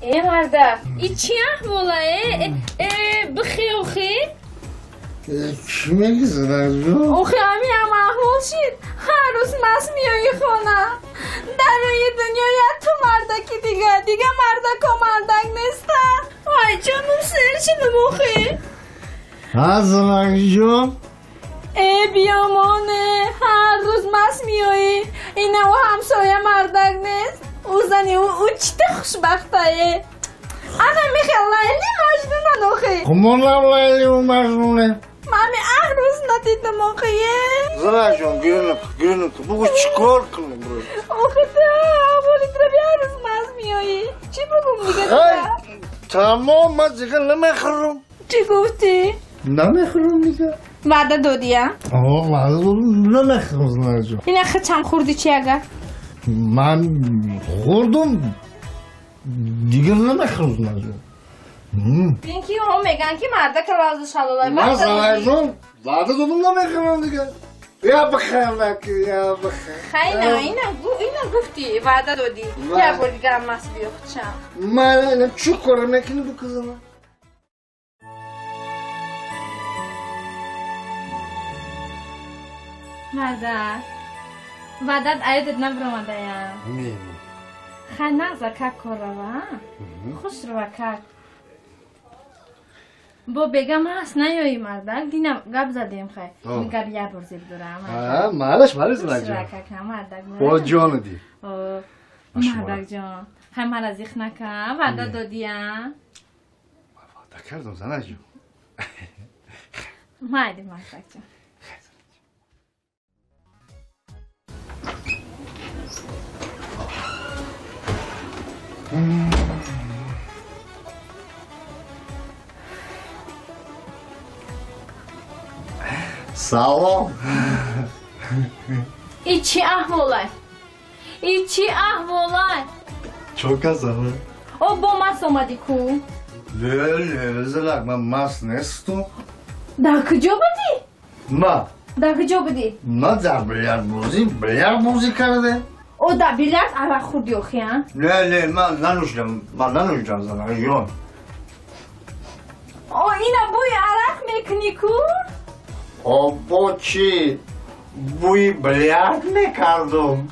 ای مرده ای چی احواله؟ بخی اوخی؟ چی میگی زنک جون؟ اوخی همی هم احوال شید هر روز مست میایی خانه در روی دنیا یه تو مردکی دیگه دیگه مردک و مردک نیستن. وای جانم سر شدم اوخی. ها زنک جون؟ ای بیامانه هر روز مست میایی اینه و همسایه مردک نیست او زنی او چیت خوشبخته انا میخوام لیلی مجنونن آخه. خمونم لیلی و مجنونه. من هر روز ندیدم آخه. زنک جون گیرنک گیرنک بگو چیکار کنم برو. آخه تو اولی تو هر روز مست میایی چی بگم دیگه؟ تمام من دیگه نمیخورم. چی گفتی؟ نمیخورم دیگه. وعده دادی ها؟ آه وعده دادم نمیخورم زنک جون. این آخه چند خوردی چی اگر؟ من خوردم دیگه نمیخورم زنک جون. این که هم میگن که مرده که راز شلالای من زنک جون وعده دادم نمیخورم دیگه. یا بخیر نکی یا بخیر. خیلی نه اینا گفتی وعده دادی یه بار دیگه هم مست بیا خودشم. من چی کار میکنی بکزم؟ مرده وعدت ایدت نبرامده یا نه خیلی نغزه که کار رو خوش رو که با بگم هست نیایی مردک دینم گپ زدیم خیلی این گپ یه بار زیر دارم. معلش معلش زنک جان با جان دی مردک جان خیلی من از ایخ نکن وعده دادیم. وعده کردم زنک جون. مایدی مردک جان. سلام. ای چی احوالای؟ ای چی احوالای؟ چون کسانه؟ او با مست آمدی کو؟ نه نه زنک من مست نیستم. در کجا بودی؟ ما در کجا بودی؟ ما در بیلیارد بازی کرده. او در بیلیارد عرق خوردی آخی ها؟ نه نه من ننوشیدم من ننوشیدم زنک جون. او اینا بوی عرق میکنی کو؟ او با چی؟ بوی بیلیارد میکردم.